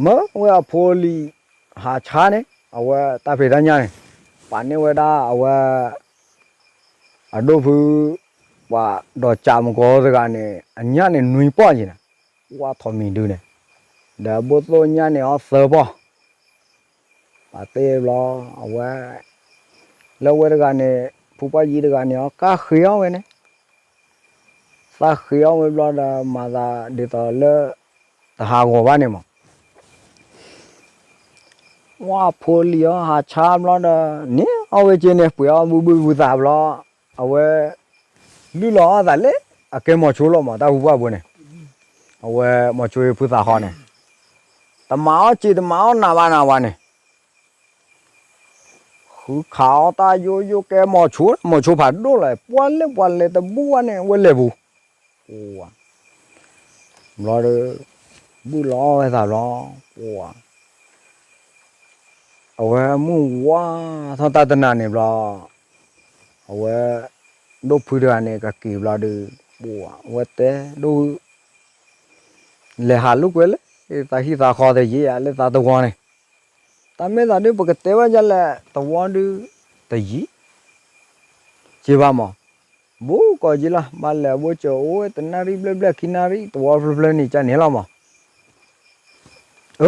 မၢဝဲအဖိအလံၤ ဟးဆါန့ၣ် အဝဲတၢ်ဖံးတၢ်ညၣ်န့ၣ် ပာ်န့ၢ်ဝဲဒၣ်အဝဲ အဒိၣ်ဖု ပှၤဒီးကးမကီတဂၤန့ၣ် အညၣ်န့ၣ်နွံပီၢ်ယဲနၤ, ဝဲထိးမံၤဒုန့ၣ် ဒီးဘိၣ်သိၣ်ညၣ်န့ၣ်အီၤသၢပီၢ်, ပာ်တ့ၢ်ဘျီ အဝဲ လၢဝဲတဂၤန့ၣ် ဖုပှၢ်ယံၤတဂၤန့ၣ် အီၤကါဃ့အီၣ်ဝဲန့ၣ် သးဃ့အီၣ်ဝဲဘျီဒီး မၤသးဒ်သိးလၢ တဟးဂီၤဘၣ်န့ၣ်မး, ဝဲဖိလံၤအီၤဟးဆါဘျီဒီး န့ၢ်အီၣ်ဝဲက့န့ၣ် ပှ့ၤအီၣ်ဘုဘုဘုသးဘျီ, အဝဲ လုၢ်လီၤအီၣ်သးလၢ အကဲမီၤဆိလီၤမး တၢ်ဟူဘၣ်ဘိန့ၣ်, အဝဲမီၤဆိဖုသးဟီန့ၣ် တမၤအီၣ်စ့တမၤအီၣ်နးဘၣ်နးဝဲန့ၣ် ဃုခးအီၣ်တၢ်ယိယိကဲမီၤဆိ, မီၤဆိဖးဒိၣ်လီၤ, ပှၤလဲၤပှၤလဲၤတဘူၣ်ဘၣ်န့ၣ် ဝဲလဲၤပူၤ, ပှၤ ဘျီဒီး ဘုၣ်လီၤအီၣ်ဝဲသးဘျီ, ပှၤ အဝဲမုၢ်ဝါထီၣ်တၢ်တနၤန့ၣ်ဘျီ, အဝဲ ဒိၣ်ဖုတဂၤန့ၣ် ကက့ၤဘျီဒီး ပှၤ အဝဲတဲဒိၣ်ဖု လဲၤဟးလိာ်ကွဲလၢ သးဟံၣ်သးဃီတယံာ်ဧါ လၢသးတဝီန့ၣ်, တၢ်မ့ၢ်သးဒုး ပကတဲဘၣ်ယၤလဲၣ် တဝီဒုး တယံာ် က့ၤဘၣ်မး, ဘူးကီးက့ၤလီၤ ဘၣ်လဲၤအဘိစၢၤအိၣ်ဝဲတနၣ်ရံၣ်ဘျဲၣ်ဘျဲၣ်ခံနၣ်ရံၣ် တဝီဖျၢၣ်ဖျၢၣ်န့ၣ် ကန့ၣ်လီၤမး, အၢ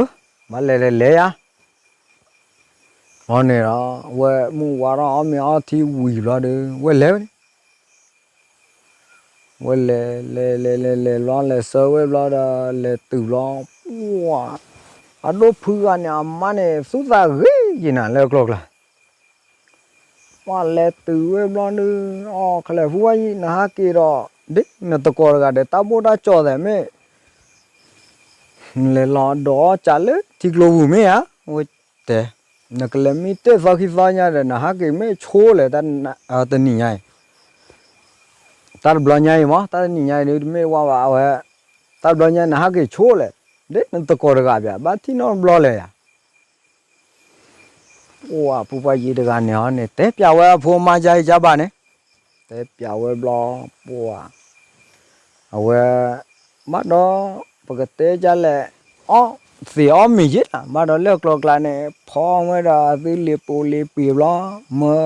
ဘၣ်လဲၤလဲၤလဲၤယါ အီၤန့ၣ်ဒီး ဝဲမုၢ်ဝါထီၣ်အီၣ်မ့ၤအီထံဝံၤဘျီဒီး ဝဲလဲၤဝဲန့ၣ် ဝဲလဲၤ လဲၤလဲၤလဲၤလဲၤဘျီ လဲၤဆၢဝဲဘျီဒီး လဲၤတုၤဘျီ ပှၤ အဒိၣ်ဖုဂၤန့ၣ် အမါန့ၣ် သူၣ်သးဂ့ၤယံၤနၤလၢအကျိၤအကျဲ ပှၤလဲၤတုၤဝဲဘျီဒီး အီ ခဲလၢာ်ဖုဝါယံၤ နဟးက့ၤဒီး ဒ်နတကိးတဂၤဒီး တၢ်ဘိၣ်တၢ်ကၠီၣ်သဲးမ့ၢ် နလဲၤလီၤဒိးအီၣ်ကးလၢထံကျိပူၤမ့ၢ်ဧါ, ဝဲတဲ, နကလဲၤမံတ့ၢ်သီခံသီညါဒီး နဟးက့ၤမ့ၢ်ဆိလဲၣ် တနံၤညါအံၤ, တၢ်တဘျီညါအံၤမး တၢ်တနံၤညါအံၤဒုး တမ့ၢ်ဝဲဘၣ်ဝဲ, တၢ်တဘျီညါအံၤ နဟးက့ၤဆိလဲၣ်, ဒ်နတကိးတဂၤဘၣ် ဘၣ်ထံၣ်နီတဘျီလဲၣ်ယါ ပှၤဖုပှၢ်ယံၤတဂၤန့ၣ်အီၤန့ၣ် တဲပျးဝဲအဖိအမါယါအံၤယါဘၣ်န့ၣ်, တဲပျးဝဲဘျီ ပှၤ အဝဲ ဘၣ်ဒီး ပကတဲဒ်လဲၣ် အီၣ်သ့ၣ်အီၣ်မ့ၤယဲၢ်နၤ ဘၣ်ဒီးလၢကျိၤကျဲန့ၣ် ဖီဝဲဒီးအသုလ့ၤပူၤလ့ၤပှ့ၤဘျီ မၢ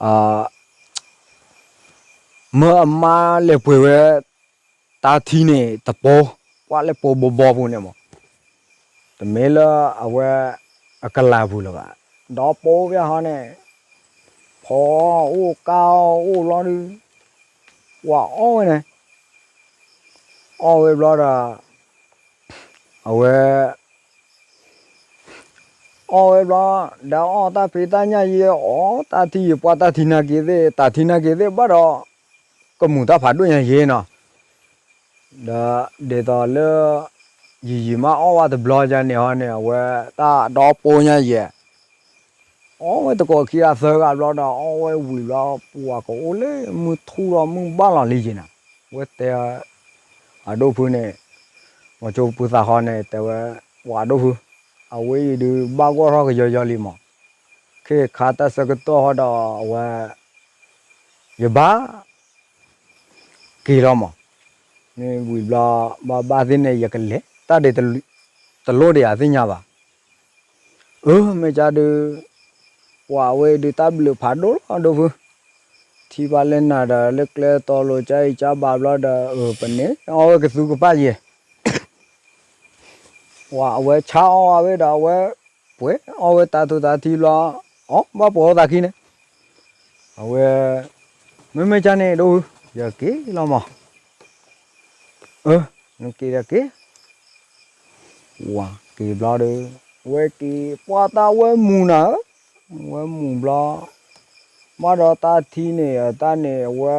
အ မၢအမါလဲၤပှ့ၤဝဲ တၢ်ထံန့ၣ်တပိ, ပှၤလဲၤပိာ်ဘီဘီပူၤန့ၣ်မး, တမ့ၢ်လၢအဝဲ အကလၤပူၤလၢၤဘၣ်, ဒီးပိာ်ဖဲဟီန့ၣ်, ဖီအီၣ်ကါအီၣ်အိၣ်ဘျီဒုး, ပှၤအီၣ်ဝဲန့ၣ်, အီၣ်ဝဲဘျီဒီး အဝဲ အီၣ်ဝဲဘျီ, ဒီးအီၣ်တၢ်ဖံးတၢ်ညၣ်ယဲ အီၣ်တၢ်ထံယဲ ပှၤတၢ်ထံနာ်က့ၤသ့ၣ် တၢ်ထံနာ်က့ၤသ့ၣ်ဘၣ်ဒီး ကမူၤတၢ်ဖးဒိၣ်ညါယဲနီၤ, ဒီးဒ်သိးလၢ ယံာ်ယံာ်မးအီၣ်ဝဲတဘျီယါန့ၣ်ဟီန့ၣ် အဝဲတၢ်ဒီပိညါယဲ အီၣ်ဝဲတကိးခံဂၤသၢဂၤဘျီဒီး အီၣ်ဝဲဝံၤဘျီ ပှၤကအိၣ်လၢမုၢ်ထူၣ်ဒီးမုၢ်ဘၣ်လီၤလံယဲနီၤ, ဝဲတဲ အဒိၣ်ဖုန့ၣ်, မီၤကၠိပူၤသးဃီန့ၣ် တဲဝဲ, ပှၤအဒိၣ်ဖု, အဝဲအံၤဒုးဘၣ်ဂီၢ်ထီၣ်ကယီယီလံမး, ခဲခါတၢ်ဆၢကတီၢ်ဟီဒီးအဝဲ ယဘၣ် က့ၤလီၤမး, မ့ၢ်ဝံၤဘျီ ဘၣ်ဘၣ်သ့ၣ်န့ၣ် ယကလဲၤတၢ်ဒ်တလိၣ်ဒံးအသ့ၣ်ညါဘၣ်, အၢ မ့ၢ်ကါဒုး, ပှၤအဝဲဒုးတၢ်ဘျုးဖးဒိၣ်လီၤဒိၣ်ဖု, ထံၣ်ဘၣ်လၢနၤဒီးလၢကျဲတီလိၤကါအံၤကါဘၣ်ဘျီဒီး အၢ ပန့ၢ်အီၣ်ဝဲကသူကပၢ်ယဲ ပှၤအဝဲဆါအီၣ်ဝဲဒီးအဝဲ ပှဲၤအီၣ်ဝဲတၢ်ထူးတၢ်ထံးဘျီ, အီၣ်ဘၣ်ပှဲၤအီၣ်သးခံန့ၣ်, အဝဲ မ့မ့ၢ်ကါန့ၣ်ဒိၣ်ဖု, ယက့ၤလီၤမး, အၢ နက့ၤဒီးက့ၤ, ဝၤက့ၤဘျီဒီး, ဝဲက့ၤ ပှၤတၢ်ဝဲမူၤနၤဧၢ, ဝဲမူၤဘျီ, ဘၣ်ဒီးတၢ်ထံန့ၣ် တၢ်န့ၣ်အဝဲ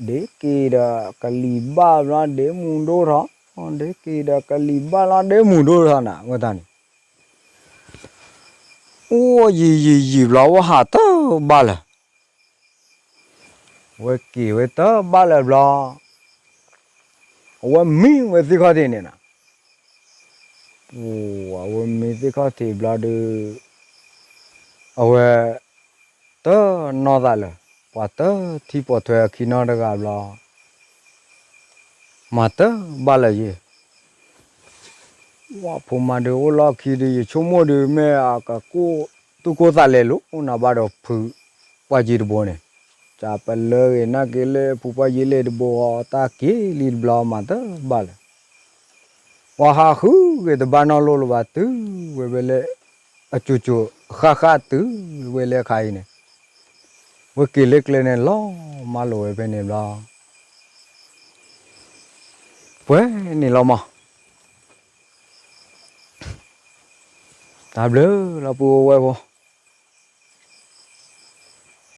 ဒ့က့ၤဒီးကလံၤဘၣ်ဘျီ ဒ့မူၤဒိၣ်ထီၣ်, ဒ့က့ၤဒီးကလံၤဘၣ်လီၤ ဒ့မူၤဒိၣ်ထီၣ်နၤ ဝဲတၢ်န့ၣ်, အိၣ်ယံာ်ယံာ်ယံာ်ဘျီ ဝဲဟးတဘၣ်လၢၤ ဝဲက့ၤဝဲတဘၣ်လၢၤဘျီ, အဝဲမံဝဲသ့ၣ်ခီၣ်ထံးန့ၣ်နၤ, အဝဲမံသ့ၣ်ခီၣ်ထံးဘျီဒီး, အဝဲ တနီၢ်သးလၢၤ, ပှၤတထံၣ်ပိာ်ထွဲအခံနီတဂၤဘျီ, မၤတဘၣ်လၢၤယဲ, ဝဲဖိမါဒုးအိၣ်လီၢ်ခံဒုး ယဆိကမိၣ်ဒုး မ့ၢ်အကကိၢ်သူၣ်ကိၢ်သးလဲလိာ်နၤဘၣ်ဒီးဖုပှၢ်ကံတဘိန့ၣ်, ကပလၢဂ့ၤနာ်က့ၤလၢဖုပှၢ်ကံလ့တဘိဃီ တၢ်က့ၤလံတဘျီမၤတဘၣ်လၢၤ, ပှၤဟးဃုဂ့ၤတဘၣ်နီတလိၤလၢၤဘၣ် တုၤဝဲဖဲလၢ အကၠိၤကၠိၤဃၣ်ဃၣ်တုၤဝဲလၢအခါအံၤန့ၣ်, ဝဲက့ၤလၢကျဲန့ၣ်လီၤမၢ်လိာ်ဝဲဖဲန့ၣ်ဘျီ ပှဲၤန့ၣ်လီၤမး, တၢ်ဘျုးလီၤပုၢ်ဝဲၢ်ဖိ,